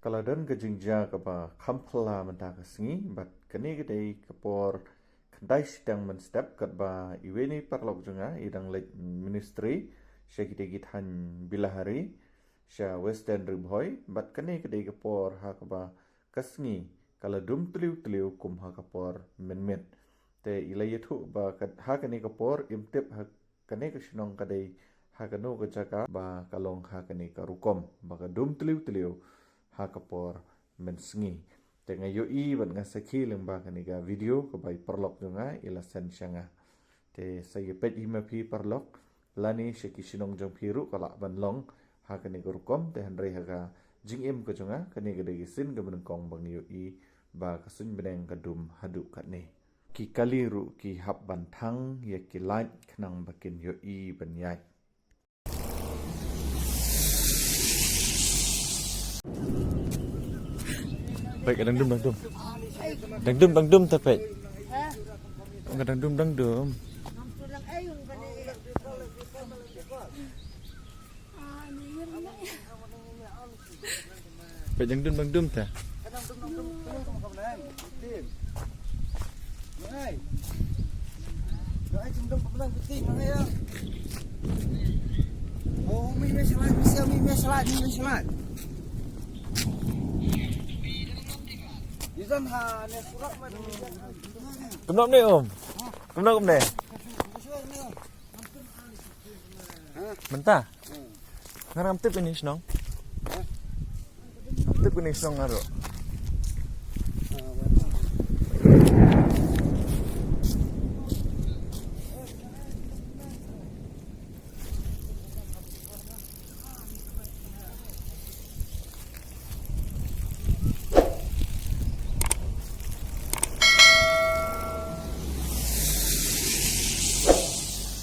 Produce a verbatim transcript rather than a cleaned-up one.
Ka la don ka jingjia kaba kham phylla mynta ka sngi, bad kane ka dei ka por khyndai shiteng mynstep katba iwei na i paralok jong nga i dang leit ministry sha kitei ki thaiñ Bilahari, sha Western Ri Bhoi, bad kane ka dei ka por ha kaba ka sngi ka la dum tliw tliw kum ha ka por mynmiet. Te i la ïathuh ba ka, ha kane ka por im tip ha kane ka shnong ka dei ha kano ka jaka ba ka long ha kane ka rukom ba ka dum tliw tliw ha ka por mynsngi. Te nga ïohi bad nga sakhi lyngba kane ka video kaba i paralok jong nga i la send sha nga. Te sa ïa peit hi ma phi paralok lane sha ki shnong jong phi ruh ka lah ban long ha kane ka rukom. Te hynrei ha ka jingim ka jong nga kane ka dei ka sien kaba nyngkong ba nga ïohi ba ka suiñ bneng ka dum haduh katne. Ki kali ruh ki hap ban thang ïa ki light khnang ba kin ïohi ban ïaid. Peit ka dang dum, dang dum. Dang dum, dang dum te peit. Ka dang dum, dang dum. Peit dang dum, dang dum te. Kumno kumne um? Kumno kumne? Mynta? Nga ngam tip ïa ini shnong. Ngam tip ïa ini shnong nga ruh.